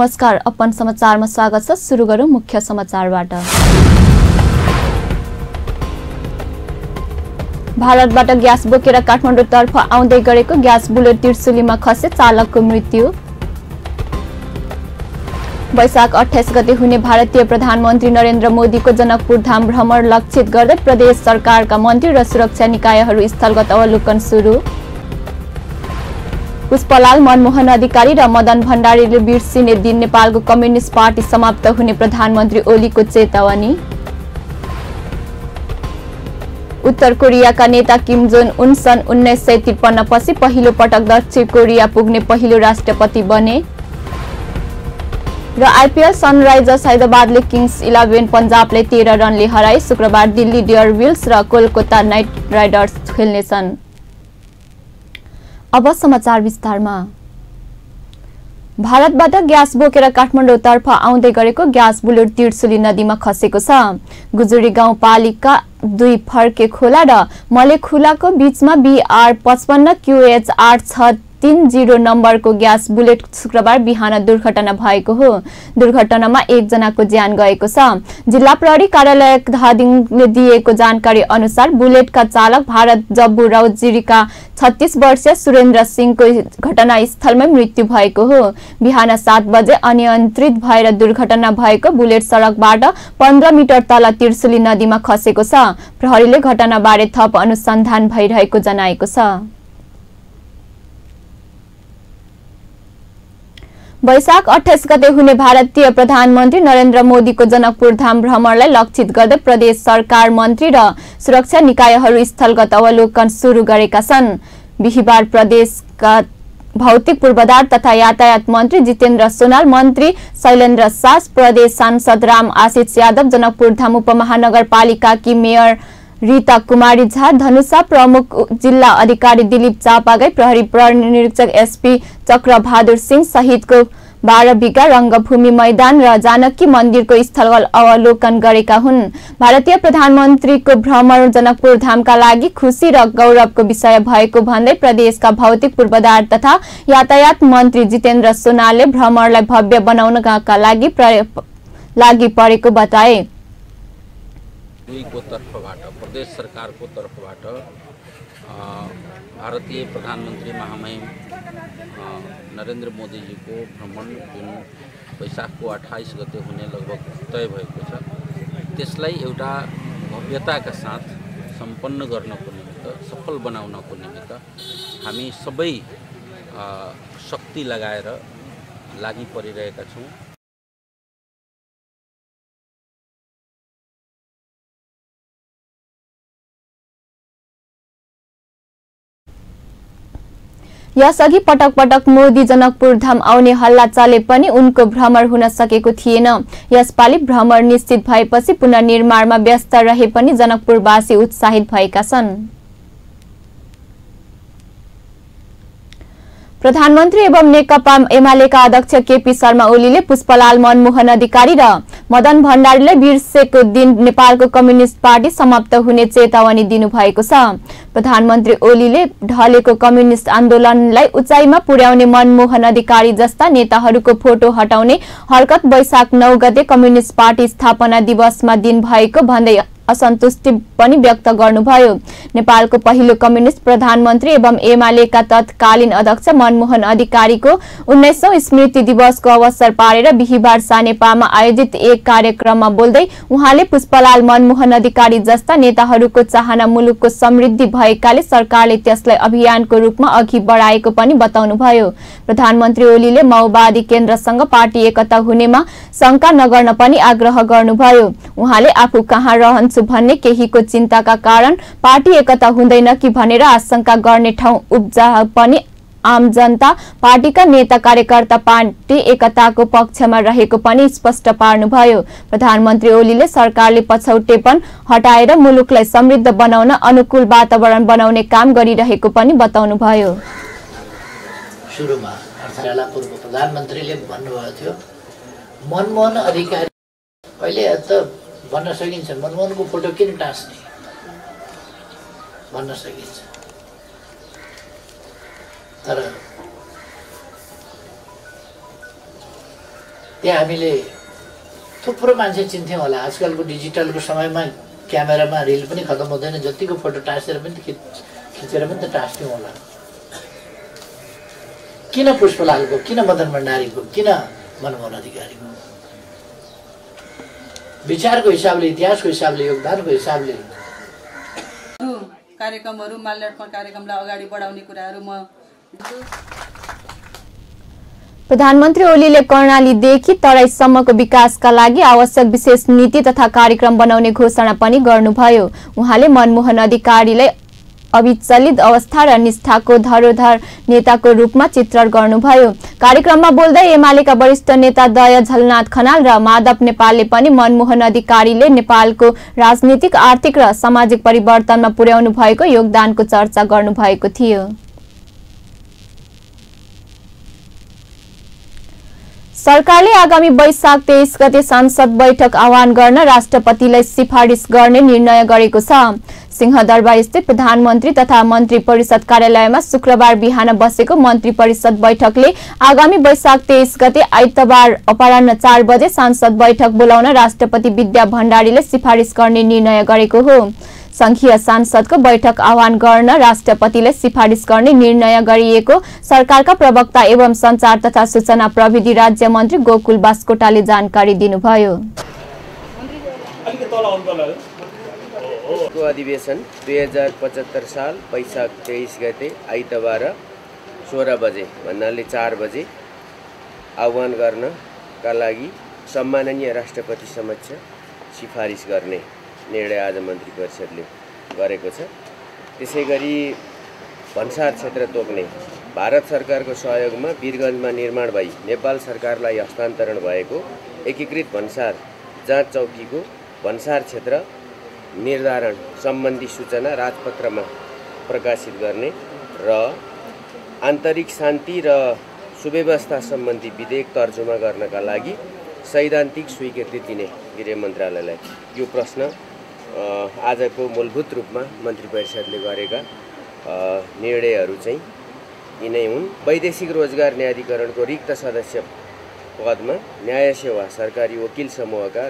नमस्कार, अपन समाचारमा स्वागत छ। सुरु गरौं मुख्य समाचारबाट। भारतबाट ग्यास बोकेर काठमाडौँतर्फ आउँदै गरेको ग्यास बुलेट त्रिशुलीमा खसे, चालकको मृत्यु। वैशाख 28 गते हुने भारतीय प्रधानमन्त्री नरेन्द्र मोदीको जनकपुर धाम भ्रमण लक्षित गर्दै प्रदेश सरकारका मन्त्री र सुरक्षा निकायहरू स्थलगत अवलोकन सुरु। पुष्पलाल, मनमोहन अधिकारी र मदन भण्डारीले बिर्सिने दिन नेपालको कम्युनिस्ट पार्टी समाप्त हुने प्रधानमन्त्री ओलीको चेतावनी। उत्तर कोरियाका नेता किम जोङ उन सन् 1953 पछि पहिलो पटक दक्षिण कोरिया पुग्ने पहिलो राष्ट्रपति बने। र आइपीएल सनराइजर्स हैदराबादले किङ्स 11 पन्जाबलाई 13 रनले हराई। शुक्रबार दिल्ली डेयरडेभिल्स र कोलकाता नाइट राइडर्स खेल्नेछन्। अब समाचार विस्तारमा। भारतबाट ग्यास बोकेर काठमाडौँतर्फ आउँदै गरेको ग्यास बुलेट त्रिशुली नदीमा खसेको छ। गुजुरी गाउँपालिका 2 फर्के खोला र मले खोलाको बीचमा BR 55 QH 8630 नम्बरको ग्यास बुलेट शुक्रबार बिहान दुर्घटना भएको हो। दुर्घटनामा 1 जनाको ज्यान गएको छ। जिल्ला प्रहरी कार्यालय धादिङले दिएको जानकारी अनुसार बुलेटका चालक भारत जब्बु राउजिरीका 36 वर्षीय सुरेन्द्र सिंहको घटनास्थलमै मृत्यु भएको हो। बिहान 7 बजे अनियन्त्रित भएर दुर्घटना भएको बुलेट सडकबाट 15 मिटर तल त्रिशुली नदीमा खसेको छ। प्रहरीले घटनाबारे थप अनुसन्धान भइरहेको जनाएको छ। वैशाख 28 गते हुने भारतीय प्रधानमन्त्री नरेन्द्र मोदीको जनकपुर धाम भ्रमणलाई लक्षित गर्दै प्रदेश सरकार मन्त्री र सुरक्षा निकायहरू स्थलगत अवलोकन सुरु गरेका छन्। बिहिबार प्रदेशका भौतिक पूर्वाधार तथा यातायात मन्त्री जितेन्द्र सोनाल, मन्त्री शैलेन्द्र शाह, प्रदेश सांसद राम आशिष यादव, जनकपुर धाम उपमहानगरपालिकाकी मेयर रीता कुमारी झा, धनुषा प्रमुख जिल्ला अधिकारी दिलीप चापागाई, प्रहरी प्रनिरीक्षक एसपी चक्रबहादुर सिंह सहितको 12 बिघा रंगभूमि मैदान र जानकी मन्दिरको स्थल अवलोकन गरेका हुन्। भारतीय प्रधानमन्त्रीको भ्रमण जनकपुर धामका लागि खुशी र गौरवको विषय भएको भन्दै प्रदेशका भौतिक पूर्वाधार तथा यातायात मन्त्री जितेन्द्र सोनालले भ्रमणलाई भव्य बनाउनका लागि परेको बताए। प्रदेश सरकारको तर्फबाट भारतीय प्रधानमन्त्री महामहिम नरेन्द्र मोदीजीको भ्रमण जुन वैशाखको 28 गते हुने लगभग तय भएको छ, त्यसलाई एउटा भव्यताका साथ सम्पन्न गर्नको निमित्त, सफल बनाउनको निमित्त हामी सबै शक्ति लगाएर लागि परिरहेका छौँ। यसअघि पटक पटक मोदी जनकपुर धाम आउने हल्ला चले पनि उनको भ्रमण हुन सकेको थिएन। यसपालि भ्रमण निश्चित भएपछि पुनर्निर्माणमा व्यस्त रहे पनि जनकपुरवासी उत्साहित भएका छन्। प्रधानमन्त्री एवं नेकपा एमालेका अध्यक्ष केपी शर्मा ओलीले पुष्पलाल, मनमोहन अधिकारी र मदन भण्डारीले बिर्सेको दिन नेपालको कम्युनिस्ट पार्टी समाप्त हुने चेतावनी दिनुभएको छ। प्रधानमन्त्री ओलीले ढलेको कम्युनिस्ट आन्दोलनलाई उचाइमा पुर्याउने मनमोहन अधिकारी जस्ता नेताहरूको फोटो हटाउने हरकत वैशाख 9 गते कम्युनिस्ट पार्टी स्थापना दिवसमा दिन भएको भन्दै असन्तुष्टि पनि व्यक्त गर्नुभयो। नेपालको पहिलो कम्युनिस्ट प्रधानमन्त्री एवं एमालेका तत्कालीन अध्यक्ष मनमोहन अधिकारीको 19औं स्मृति दिवसको अवसर पारेर बिहिबार सानेपामा आयोजित एक कार्यक्रममा बोल्दै उहाँले पुष्पलाल, मनमोहन अधिकारी जस्ता नेताहरूको चाहना मुलुकको समृद्धि भएकाले सरकारले त्यसलाई अभियानको रूपमा अघि बढाएको पनि बताउनुभयो। प्रधानमन्त्री ओलीले माओवादी केन्द्रसँग पार्टी एकता हुनेमा शंका नगर्न पनि आग्रह गर्नुभयो। उहाँले आफू कहाँ रहन्छ भन्ने केहीको चिन्ताका कारण पार्टी एकता हुँदैन कि भनेर आशंका गर्ने ठाउँ उब्जा पनि आम जनता, पार्टीका नेता कार्यकर्ता पार्टी एकताको पक्षमा रहेको पनि स्पष्ट पार्नुभयो। प्रधानमन्त्री ओलीले सरकारले पछौटेपन हटाएर मुलुकलाई समृद्ध बनाउन अनुकूल वातावरण बनाउने काम गरिरहेको पनि बताउनुभयो। सुरुमा अर्थशाला पूर्व प्रधानमन्त्रीले भन्नुभएको थियो मनमोहन अधिकारी अहिले त भन्न सकिन्छ मनमोहनको फोटो किन टाँस्ने भन्न सकिन्छ, तर त्यहाँ हामीले थुप्रो मान्छे चिन्थ्यौँ होला। आजकलको डिजिटलको समयमा क्यामेरामा रिल पनि खत्तम हुँदैन, जतिको फोटो टाँसेर पनि खिचेर पनि त टाँस्थ्यौँ होला। किन पुष्पलालको, किन मदन भण्डारीको, किन मनमोहन अधिकारीको? विचारको हिसाबले, इतिहासको हिसाबले, योगदानको हिसाबले कार्यक्रमहरू माल्यार्पण कार्यक्रमलाई अगाडि बढाउने कुराहरू म प्रधानमन्त्री ओलीले कर्णालीदेखि तराईसम्मको विकासका लागि आवश्यक विशेष नीति तथा कार्यक्रम बनाउने घोषणा पनि गर्नुभयो। उहाँले मनमोहन अधिकारीलाई अविचलित अवस्था र निष्ठाको धरोधर नेताको रूपमा चित्रण गर्नुभयो। कार्यक्रममा बोल्दै एमालेका वरिष्ठ नेता दया झलनाथ खनाल र माधव नेपालले पनि मनमोहन अधिकारीले नेपालको राजनीतिक, आर्थिक र सामाजिक परिवर्तनमा पुर्याउनु भएको योगदानको चर्चा गर्नुभएको थियो। सरकारले आगामी वैशाख 23 गते संसद बैठक आह्वान गर्न राष्ट्रपतिलाई सिफारिस गर्ने निर्णय गरेको छ। सिंहदरबार स्थित प्रधानमन्त्री तथा मन्त्री परिषद कार्यालयमा शुक्रबार बिहान बसेको मन्त्री परिषद बैठकले आगामी वैशाख 23 गते आइतबार अपराह्न 4 बजे संसद बैठक बोलाउन राष्ट्रपति विद्या भण्डारीले सिफारिस गर्ने निर्णय गरेको हो। संघीय सांसदको बैठक आह्वान गर्न राष्ट्रपतिले सिफारिस गर्ने निर्णय गरिएको सरकारका प्रवक्ता एवं संचार तथा सूचना प्रविधि राज्य मन्त्री गोकुल बास्कोटाले जानकारी दिनुभयो। अधिवेशन 2075 साल वैशाख 23 गते आइतबार 16 बजे भन्नाले 4 बजे आह्वान गर्नका लागि सम्माननीय राष्ट्रपति समक्ष सिफारिस गर्ने निर्णय आज मन्त्री परिषदले गरेको छ। त्यसैगरी भन्सार क्षेत्र तोक्ने भारत सरकारको सहयोगमा वीरगञ्जमा निर्माण भई नेपाल सरकारलाई हस्तान्तरण भएको एकीकृत भन्सार जाँच चौकीको भन्सार क्षेत्र निर्धारण सम्बन्धी सूचना राजपत्रमा प्रकाशित गर्ने र आन्तरिक शान्ति र सुव्यवस्था सम्बन्धी विधेयक तर्जुमा गर्नका लागि सैद्धान्तिक स्वीकृति दिने गृह मन्त्रालयलाई यो प्रश्न आजको मूलभूत रूपमा मन्त्री परिषदले गरेका निर्णयहरू चाहिँ यिनै हुन्। वैदेशिक रोजगार न्यायाधिकरणको रिक्त सदस्य पदमा न्याय सेवा सरकारी वकिल समूहका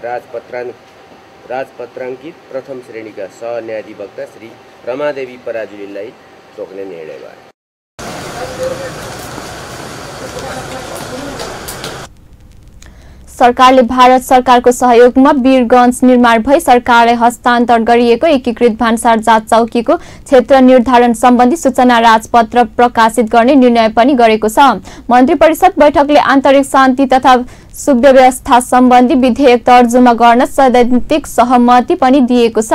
राजपत्राङ्कित प्रथम श्रेणीका सहन्यायाधिवक्ता श्री रमादेवी पराजुलीलाई तोक्ने निर्णय भयो। सरकारले भारत सरकारको सहयोगमा वीरगञ्ज निर्माण भई सरकारलाई हस्तान्तरण गरिएको एकीकृत भान्सार जाँच चौकीको क्षेत्र निर्धारण सम्बन्धी सूचना राजपत्र प्रकाशित गर्ने निर्णय पनि गरेको छ। मन्त्री परिषद बैठकले आन्तरिक शान्ति तथा सुव्यवस्था सम्बन्धी विधेयक तर्जुमा गर्न सैद्धान्तिक सहमति पनि दिएको छ।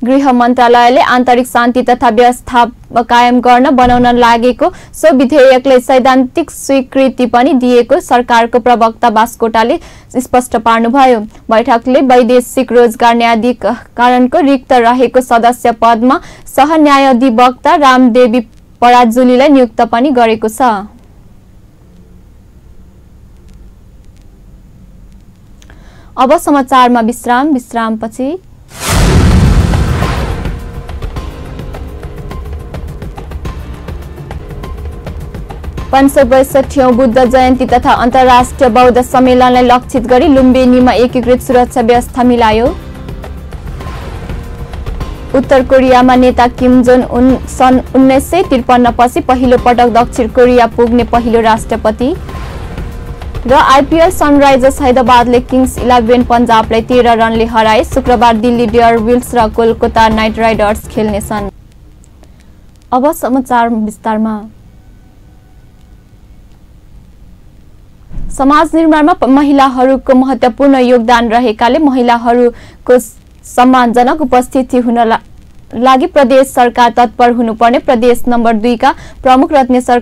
गृह मन्त्रालयले आन्तरिक शान्ति तथा व्यवस्था कायम गर्न बनाउन लागेको सो विधेयकले सैद्धान्तिक स्वीकृति पनि दिएको सरकारको प्रवक्ता बास्कोटाले स्पष्ट पार्नुभयो। बैठकले वैदेशिक रोजगार न्यायाधिकरणको रिक्त रहेको सदस्य पदमा सहन्यायाधिवक्ता रामदेवी पराजुलीलाई नियुक्त पनि गरेको छ। अब समाचारमा विश्रामपछि 562औं बुद्ध जयन्ती तथा अन्तर्राष्ट्रिय बौद्ध सम्मेलनलाई लक्षित गरी लुम्बिनीमा एकीकृत सुरक्षा व्यवस्था मिलायो। उत्तर कोरियामा नेता किम जोङ उन सन् 1953 पछि पहिलो पटक दक्षिण कोरिया पुग्ने पहिलो राष्ट्रपति। र आइपीएल सनराइजर्स हैदराबादले किङ्स 11 पन्जाबलाई 13 रनले हराए। शुक्रबार दिल्ली डेयरडेभिल्स र कोलकाता नाइट राइडर्स खेल्नेछन्। अब समाचार विस्तारमा। समाज निर्माणमा महिलाहरूको महत्त्वपूर्ण योगदान रहेकाले महिलाहरूको सम्मानजनक उपस्थिति हुन लागि प्रदेश सरकार तत्पर हुनुपर्ने प्रदेश नम्बर 2 का प्रमुख रत्नेश्वर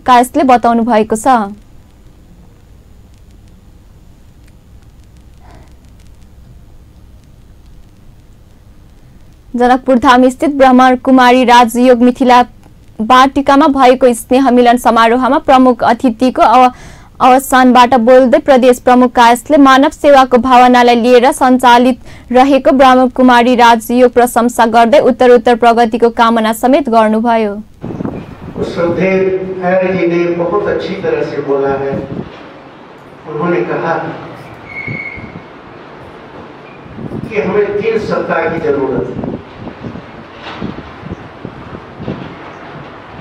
कायसले बताउनु भएको छ। जनकपुर धाम स्थित ब्रह्म कुमारी राजयोग मिथिला बाटिकामा भएको स्नेह मिलन समारोहमा प्रमुख अतिथिको अवसानबाट बोल्दै प्रदेश प्रमुख कायसले मानव सेवाको भावनालाई लिएर सञ्चालित रहेको ब्रह्म कुमारी राजयोग प्रशंसा गर्दै उत्तरोत्तर प्रगतिको कामना समेत गर्नुभयो। श्रद्धेय खैर जी ने बहुत अच्छी तरह से बोला है। उन्होंने कहा कि हमें 3 सत्ता की जरूरत है।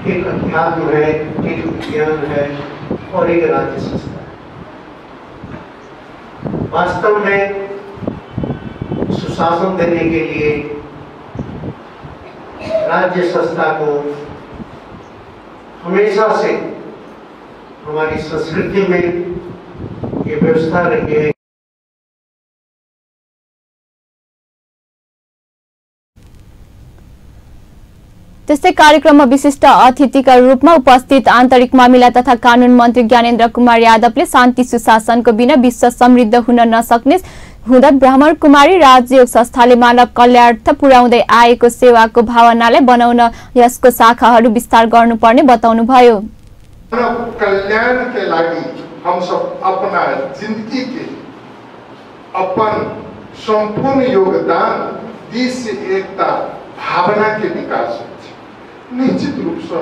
एक अध्यात्म है, एक विज्ञान है और एक राज्य संस्था है। वास्तव में सुशासन देने के लिए राज्य संस्था को हमेशा से हमारी संस्कृति में ये व्यवस्था रही है। त्यस्तै कार्यक्रममा विशिष्ट अतिथिका रूपमा उपस्थित आन्तरिक मामिला तथा कानून मन्त्री ज्ञानेन्द्र कुमार यादवले शान्ति सुशासनको बिना विश्व समृद्ध हुन नसक्ने हुँदा ब्राह्मण कुमारी राजयोग संस्थाले मानव कल्याणार्थ पुर्याउँदै आएको सेवाको भावनालाई बनाउन यसको शाखाहरू विस्तार गर्नुपर्ने बताउनुभयो। मानव कल्याण के लागि हम सब अपना जिंदगी के अपन संपूर्ण योगदान दी से एकता भावना के विकास निश्चित रूप से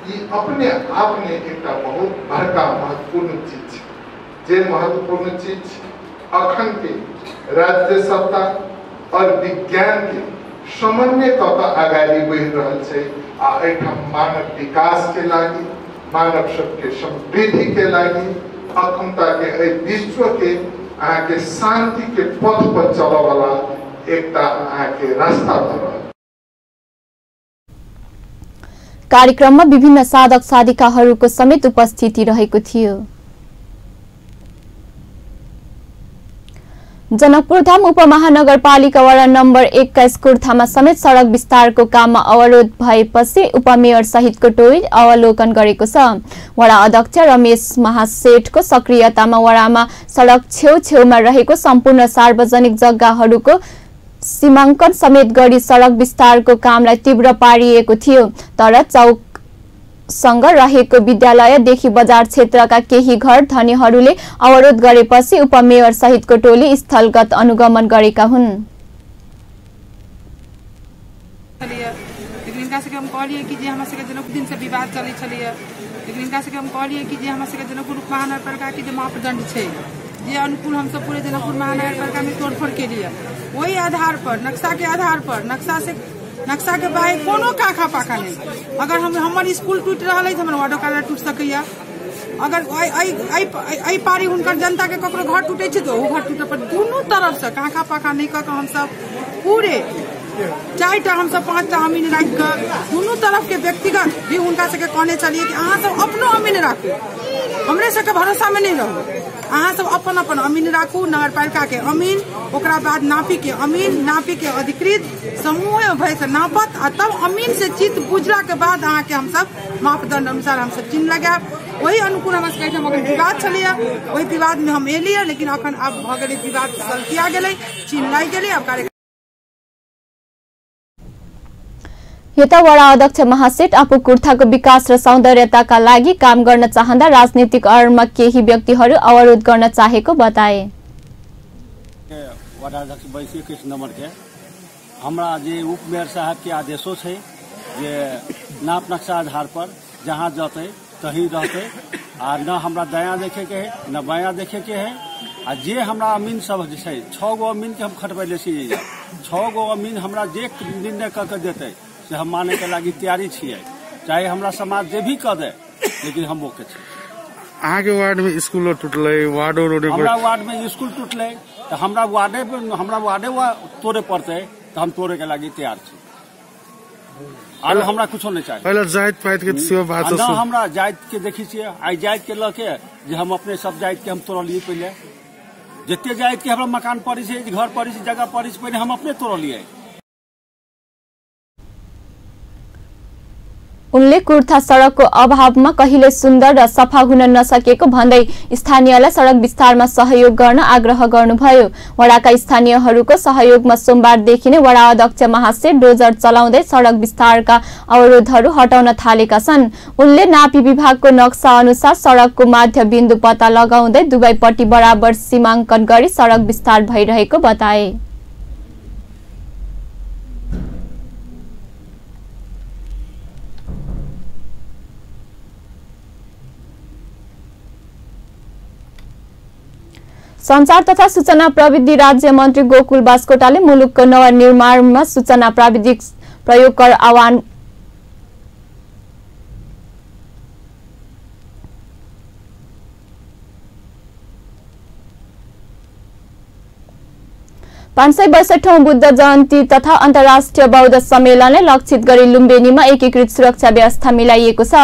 ये अपने आप में एक बहुत बड़का महत्वपूर्ण चीज जे महत्वपूर्ण चीज अखन के राज्य सत्ता और विज्ञान के समन्वय कऽ आगाड़ी बढ़ि रहल छै। आ एठाम मानव विकास के लागि मानव सबके समृद्धि के लागि अखनता के विश्व के अहाँ के शांति के पथ पर चलऽ वाला एकटा अहाँ के रास्ता पर कार्यक्रममा विभिन्न साधक साधिकाहरूको समेत उपस्थिति रहेको थियो। जनकपुरधाम उपमहानगरपालिका वडा नम्बर 21 कुर्थामा समेत सडक विस्तारको काममा अवरोध भएपछि उपमेयर सहितको टोली अवलोकन गरेको छ। वडा अध्यक्ष रमेश महासेठको सक्रियतामा वडामा सडक छेउछेउमा रहेको सम्पूर्ण सार्वजनिक जग्गाहरूको सीमाङ्कन समेत गरी सडक विस्तारको कामलाई तीव्र पारिएको थियो। तर चौकसँग रहेको विद्यालयदेखि बजार क्षेत्रका केही घर धनीहरूले अवरोध गरेपछि उपमेयर सहितको टोली स्थलगत अनुगमन गरेका हुन्। हम कहलिए कि हमरा सबके जनकपुर दिन से विवाद चलै छलिए, लेकिन इनका से हम कहलिए कि हमरा सबके जनकपुर महानगरपालिका के जे मापदंड छै जे अनुकूल हम सब पूरे जनकपुर महानगरपालिका में तोड़फोड़ के लिए वही आधार पर नक्शा के आधार पर नक्शा के बाहर कोनो काखा पाखा नहीं। अगर हमर स्कूल टूट रहा है तो हमर वार्डो कार्ड टूट सकैया। अगर आई पारी हुनकर जनता के ककरो घर टूटे छै तो वो घर टूटे पर दोनों तरफ से काखा पाखा नहीं कऽ हम सब पूरे 4टा हम सब 5टा अमीन राख कर दोनों तरफ के व्यक्तिगत भी उनका से कहने चलिए कि अहाँ सब अपनो अमीन राखू, हमरे सबके भरोसा में नहीं रहू। अहाँ सब अपन अपन अमीन राखू, नगरपालिका के अमीन, ओकरा बाद नापी के अमीन, नापी के अधिकृत समूह भय से नापत आ तब अमीन से चित बुझला के बाद अहाँ के हम सब मापदंड अनुसार हम सब चिन्ह लगायब। वही अनुकूल हम अगर विवाद चलिए वही विवाद में हम एलिए, लेकिन अखन अब भ गेलै विवाद सलटिया गेलै, चिन्ह लागि गेलै। अब कार्य यता वडा अध्यक्ष महासेठ आफू कुर्थाको विकास र सौन्दर्यताका लागि काम गर्न चाहँदा राजनीतिक अरमा केही व्यक्तिहरू अवरोध गर्न चाहेको बताए। वडा अध्यक्ष 21 नंबर के हमरा जे उपमेयर साहब के आदेशो छै जे नाप नक्शा आधार पर जहाँ जते तही रहते आ न हमरा दायां देखे के है न बायां देखे के है। आ जे हमरा अमीन सब जे छै 6 गो अमीन के हम खटबैले छी, 6 गो अमीन हमरा जे निर्णय क के देते से हम माने के लागि तैयारी छियै, चाहे हमरा समाज जे भी कह दे, लेकिन हम ओके छी। अहाँ के वार्ड में स्कूल टूटले, वार्डो रोड हमरा वार्ड में स्कूल टूटले तो हमरा वार्डे तोड़े पड़ते तो हम तोड़े के लागि तैयार छी। आरो हमरा कुछो नहीं चाहिए। पहले जाइत पाइत के सेवा बात ना हमरा जाइत के देखी छियै, आई जाइत के लके जे हम अपने सब जाइत के हम तोड़लिए। पहले जते जाइत के हमरा मकान पड़ी छै, घर पड़ी छै, जगह पड़ी छै, पहले हम अपने तोड़लिए। उनले कुर्था सडकको अभावमा कहिले सुन्दर र सफा हुन नसकेको भन्दै स्थानीयलाई सडक विस्तारमा सहयोग गर्न आग्रह गर्नुभयो। वडाका स्थानीयहरूको सहयोगमा सोमबारदेखि नै वडा अध्यक्ष महासेठ डोजर चलाउँदै सडक विस्तारका अवरोधहरू हटाउन थालेका छन्। उनले नापी विभागको नक्सा अनुसार सडकको माध्य बिन्दु पत्ता लगाउँदै दुवैपट्टि बराबर सीमाङ्कन गरी सडक विस्तार भइरहेको बताए। संचार तथा सूचना प्रविधि राज्य मन्त्री गोकुल बास्कोटाले मुलुकको नवनिर्माणमा सूचना प्राविधिक प्रयोग कर आह्वान 562औं बुद्ध जयन्ती तथा अन्तर्राष्ट्रिय बौद्ध सम्मेलनलाई लक्षित गरी लुम्बिनीमा एकीकृत सुरक्षा व्यवस्था मिलाइएको छ।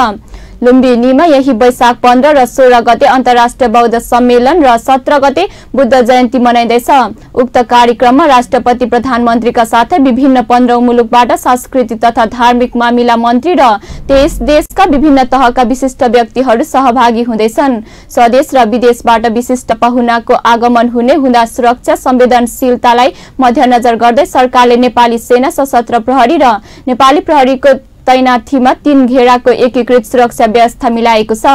लुम्बिनीमा यही वैशाख 15 र 16 गते अन्तर्राष्ट्रिय बौद्ध सम्मेलन र 17 गते बुद्ध जयन्ती मनाइँदैछ। उक्त कार्यक्रममा राष्ट्रपति प्रधानमन्त्रीका साथै विभिन्न 15 मुलुकबाट सांस्कृतिक तथा धार्मिक मामिला मन्त्री र 23 देशका विभिन्न तहका विशिष्ट व्यक्तिहरू सहभागी हुँदैछन्। स्वदेश र विदेशबाट विशिष्ट पाहुनाको आगमन हुने हुँदा सुरक्षा संवेदनशीलतालाई मध्यनजर गर्दै सरकारले नेपाली सेना, सशस्त्र प्रहरी र नेपाली प्रहरीको तैनाथीमा 3 घेराको एकीकृत सुरक्षा व्यवस्था मिलाएको छ।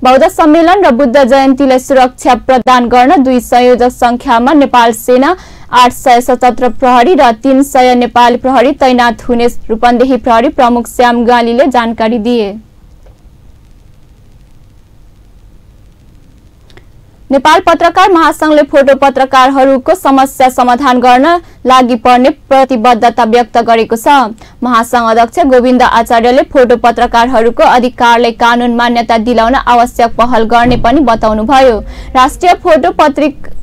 बौद्ध सम्मेलन र बुद्ध जयन्तीलाई सुरक्षा प्रदान गर्न 2 संयोजक संख्यामा नेपाल सेना, 800 सशस्त्र प्रहरी र 300 नेपाली प्रहरी तैनाथ हुने रूपन्देही प्रहरी प्रमुख श्याम गालीले जानकारी दिए। नेपाल पत्रकार महासंघले फोटो पत्रकारहरूको समस्या समाधान गर्न लागि पर्ने प्रतिबद्धता व्यक्त गरेको छ। महासंघ अध्यक्ष गोविन्द आचार्यले फोटो पत्रकारहरूको अधिकारलाई कानून मान्यता दिलाउन आवश्यक पहल गर्ने पनि बताउनुभयो। राष्ट्रिय फोटो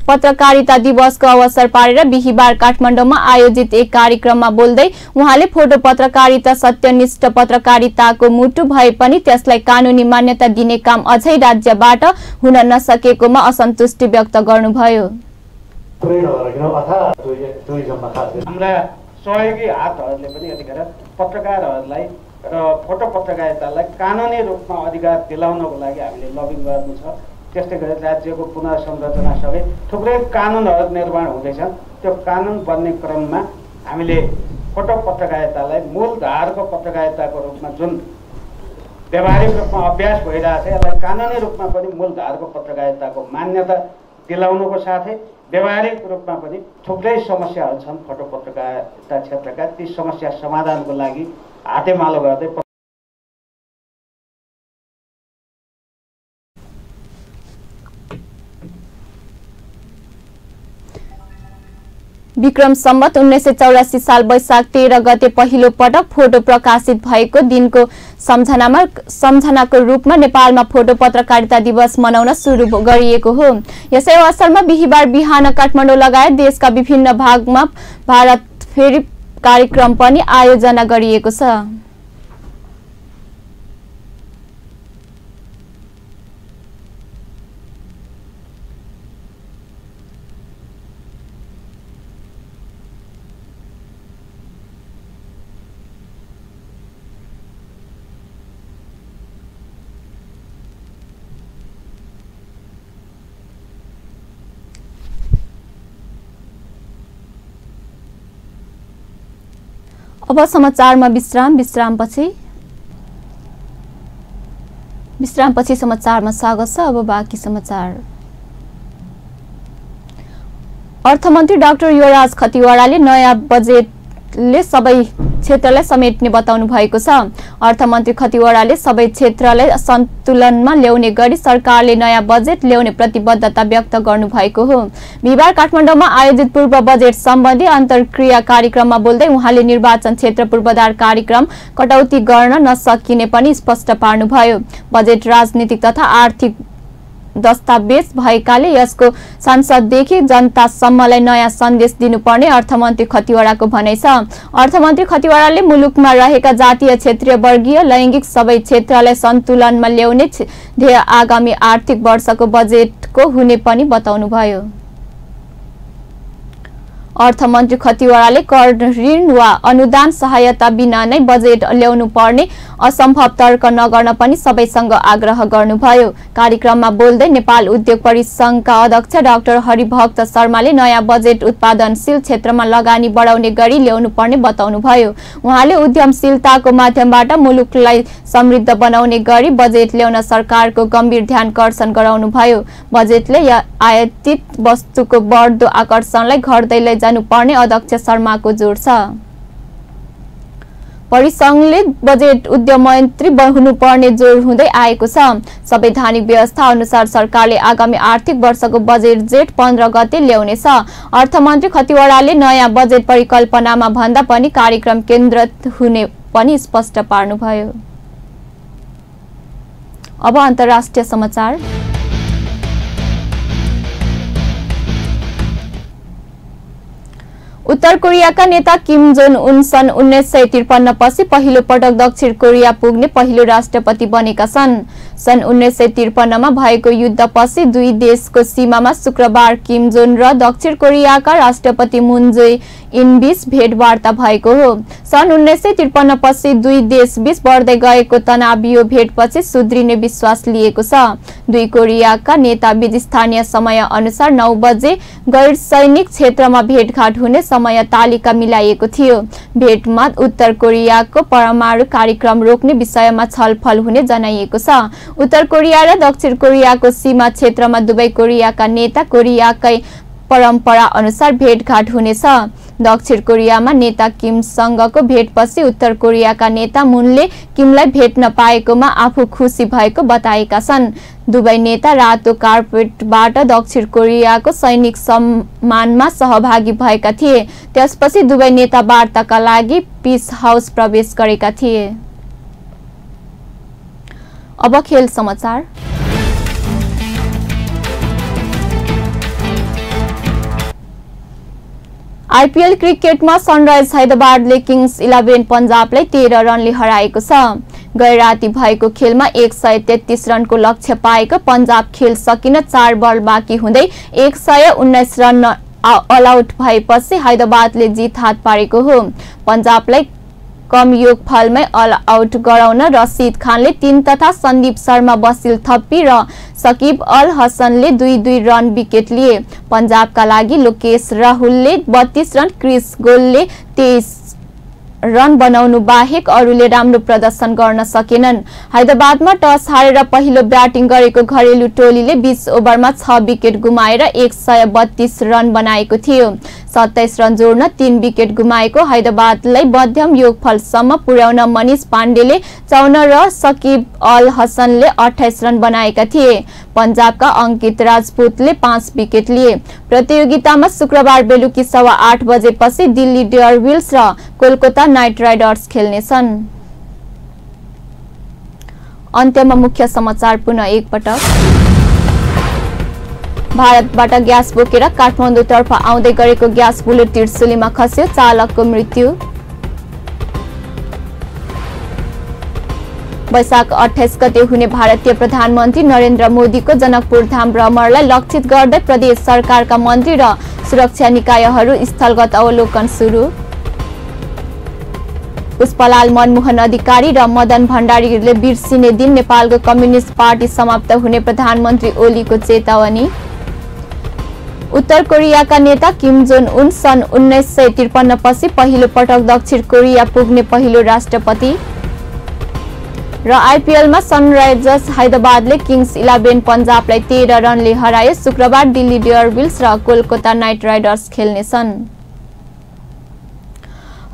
पत्रकारिता दिवसको अवसर पारेर बिहीबार काठमाडौँमा आयोजित एक कार्यक्रममा बोल्दै उहाँले फोटो पत्रकारिता सत्यनिष्ठ पत्रकारिताको मुटु भए पनि त्यसलाई कानूनी मान्यता दिने काम अझै राज्यबाट हुन नसकेकोमा असन्तुष्टि व्यक्त गर्नुभयो। हाम्रा सहयोगी हातहरूले पनि यतिखेर पत्रकारहरूलाई र फोटो पत्रकारितालाई कानुनी रूपमा अधिकार दिलाउनको लागि हामीले लबिङ गर्नु छ। त्यस्तै गरी राज्यको पुनर्संरचनासँगै थुप्रै कानुनहरू निर्माण हुँदैछन्। त्यो कानुन बन्ने क्रममा हामीले फोटो पत्रकारितालाई मूलधारको पत्रकारिताको रूपमा जुन व्यावहारिक रूपमा अभ्यास भइरहेको छ यसलाई कानुनी रूपमा पनि मूलधारको पत्रकारिताको मान्यता दिलाउनुको साथै व्यावहारिक रूपमा पनि थुप्रै समस्याहरू छन् फोटो पत्रकारिता क्षेत्रका। ती समस्या समाधानको लागि हातेमालो गर्दै विक्रम सम्वत 1984 साल वैशाख 13 गते पहिलो पटक फोटो प्रकाशित भएको दिनको सम्झनाको रूपमा नेपालमा फोटो पत्रकारिता दिवस मनाउन सुरु गरिएको हो। यसै अवसरमा बिहीबार बिहान काठमाडौँ लगायत देशका विभिन्न भागमा भारत फेरी कार्यक्रम पनि आयोजना गरिएको छ। अब समाचारमा विश्रामपछि समाचारमा स्वागत छ। अब बाँकी समाचार। अर्थमन्त्री डाक्टर युवराज खतिवड़ाले नयाँ बजेटले सबै क्षेत्रलाई समेट्ने बताउनु भएको छ। अर्थमन्त्री खतिवड़ाले सबै क्षेत्रलाई सन्तुलनमा ल्याउने गरी सरकारले नयाँ बजेट ल्याउने प्रतिबद्धता व्यक्त गर्नु भएको हो। बिहीबार काठमाडौँमा आयोजित पूर्व बजेट सम्बन्धी अन्तर्क्रिया कार्यक्रममा बोल्दै उहाँले निर्वाचन क्षेत्र पूर्वाधार कार्यक्रम कटौती गर्न नसकिने पनि स्पष्ट पार्नुभयो। बजेट राजनीतिक तथा आर्थिक दस्तावेज भएकाले यसको संसददेखि जनतासम्मलाई नयाँ सन्देश दिनुपर्ने अर्थमन्त्री खतिवड़ाको भनाइ छ। अर्थमन्त्री खतिवड़ाले मुलुकमा रहेका जातीय, क्षेत्रीय, वर्गीय, लैंगिक सबै क्षेत्रलाई सन्तुलनमा ल्याउने ध्येय आगामी आर्थिक वर्षको बजेटको हुने पनि बताउनुभयो। अर्थमन्त्री खतिवड़ाले कर, ऋण वा अनुदान सहायता बिना नै बजेट ल्याउनु पर्ने असम्भव तर्क नगर्न पनि सबैसँग आग्रह गर्नुभयो। कार्यक्रममा बोल्दै नेपाल उद्योग परिसंघका अध्यक्ष डाक्टर हरिभक्त शर्माले नयाँ बजेट उत्पादनशील क्षेत्रमा लगानी बढाउने गरी ल्याउनु पर्ने बताउनुभयो। उहाँले उद्यमशीलताको माध्यमबाट मुलुकलाई समृद्ध बनाउने गरी बजेट ल्याउन सरकारको गम्भीर ध्यानकर्षण गराउनुभयो। बजेटले आयातित वस्तुको बढ्दो आकर्षणलाई घट्दै लैजानुपर्ने अध्यक्ष शर्माको जोड छ। परिसंघले बजेट उद्यम मन्त्री हुनुपर्ने जोड हुँदै आएको छ। संवैधानिक व्यवस्था अनुसार सरकारले आगामी आर्थिक वर्षको बजेट जेठ 15 गते ल्याउनेछ। अर्थमन्त्री खतिवड़ाले नयाँ बजेट परिकल्पनामा भन्दा पनि कार्यक्रम केन्द्रित हुने पनि स्पष्ट पार्नुभयो। अब अन्तर्राष्ट्रिय समाचार। उत्तर कोरियाका नेता किम जोन उन सन् 1953 पछि पहिलो पटक दक्षिण कोरिया पुग्ने पहिलो राष्ट्रपति बनेका छन्। सन् 1953 मा भएको युद्धपछि दुई देशको सीमामा शुक्रबार किम जोन र दक्षिण कोरियाका राष्ट्रपति मुन जे इन बीच भेटवार्ता भएको हो। सन् 1953 पछि दुई देशबीच बढ्दै गएको तनाव यो भेटपछि सुध्रिने विश्वास लिएको छ। दुई कोरियाका नेताबीच स्थानीय समय अनुसार 9 बजे गैर सैनिक क्षेत्रमा भेटघाट हुने समय तालिका मिलाइएको थियो। भेटमा उत्तर कोरियाको परमाणु कार्यक्रम रोक्ने विषयमा छलफल हुने जनाइएको छ। उत्तर कोरिया र दक्षिण कोरियाको सीमा क्षेत्रमा दुवै कोरियाका नेता कोरियाकै परम्परा अनुसार भेटघाट हुनेछ। दक्षिण कोरियामा नेता किमसँगको भेटपछि उत्तर कोरियाका नेता मुनले किमलाई भेट्न पाएकोमा आफू खुसी भएको बताएका छन्। दुवै नेता रातो कार्पेटबाट दक्षिण कोरियाको सैनिक सम्मानमा सहभागी भएका थिए। त्यसपछि दुवै नेता वार्ताका लागि पीस हाउस प्रवेश गरेका थिए। अब खेल समाचार। आईपीएल क्रिकेटमा सनराइज हैदराबादले किङ्स 11 पन्जाबलाई 13 रनले हराएको छ। गैराती भएको खेलमा 133 रनको लक्ष्य पाएको पन्जाब खेल सकिन 4 बल बाँकी हुँदै 119 रन अल आउट भएपछि हैदराबादले जित हात पारेको हो। पन्जाबलाई कम योगफलमै अल आउट गराउन रसिद खानले 3 तथा सन्दीप शर्मा बसिल थप्पी र सकिब अल हसनले 2-2 रन विकेट लिए। पन्जाबका लागि लोकेश राहुलले 32 रन, क्रिस गोलले 23 रन बनाउनु बाहेक अरूले राम्रो प्रदर्शन गर्न सकेनन्। हैदराबादमा टस हारेर पहिलो ब्याटिङ गरेको घरेलु टोलीले 20 ओभरमा 6 विकेट गुमाएर 132 रन बनाएको थियो। 27 रन जोड्न 3 विकेट गुमाएको हैदराबादलाई मध्यम योगफलसम्म पुर्याउन मनिष पाण्डेले 54 र सकिब अल हसनले 28 रन बनाएका थिए। पन्जाबका अंकित राजपूतले 5 विकेट लिए। प्रतियोगितामा शुक्रबार बेलुकी 8:15 बजेपछि दिल्ली डेयरडेभिल्स र कोलकाता नाइट राइडर्स खेल्नेछन्। अन्त्यमा मुख्य समाचार पुनः एकपटक। भारतबाट ग्यास बोकेर काठमाडौँतर्फ आउँदै गरेको ग्यास बुलेट त्रिशुलीमा खस्यो, चालकको मृत्यु। वैशाख 28 गते हुने भारतीय प्रधानमन्त्री नरेन्द्र मोदीको जनकपुर धाम भ्रमणलाई लक्षित गर्दै प्रदेश सरकारका मन्त्री र सुरक्षा निकायहरू स्थलगत अवलोकन सुरु। पुष्पलाल मनमोहन अधिकारी र मदन भण्डारीले बिर्सिने दिन नेपालको कम्युनिस्ट पार्टी समाप्त हुने प्रधानमन्त्री ओलीको चेतावनी। उत्तर कोरियाका नेता किम जोन उन सन् 1953 पछि पहिलो पटक दक्षिण कोरिया पुग्ने पहिलो राष्ट्रपति। र आईपीएलमा सनराइजर्स हैदराबादले किङ्स 11 पन्जाबलाई 13 रनले हरायो। शुक्रबार दिल्ली डेयरडेभिल्स र कोलकाता नाइट राइडर्स खेल्नेछन्।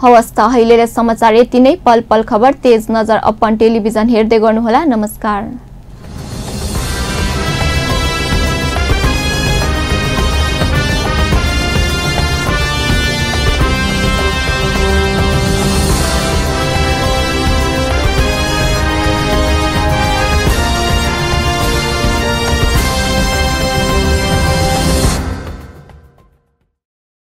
हवस् त अहिले समाचार यति नै। पल पल खबर तेज नजर अपन टेलिभिजन हेर्दै गर्नुहोला। नमस्कार।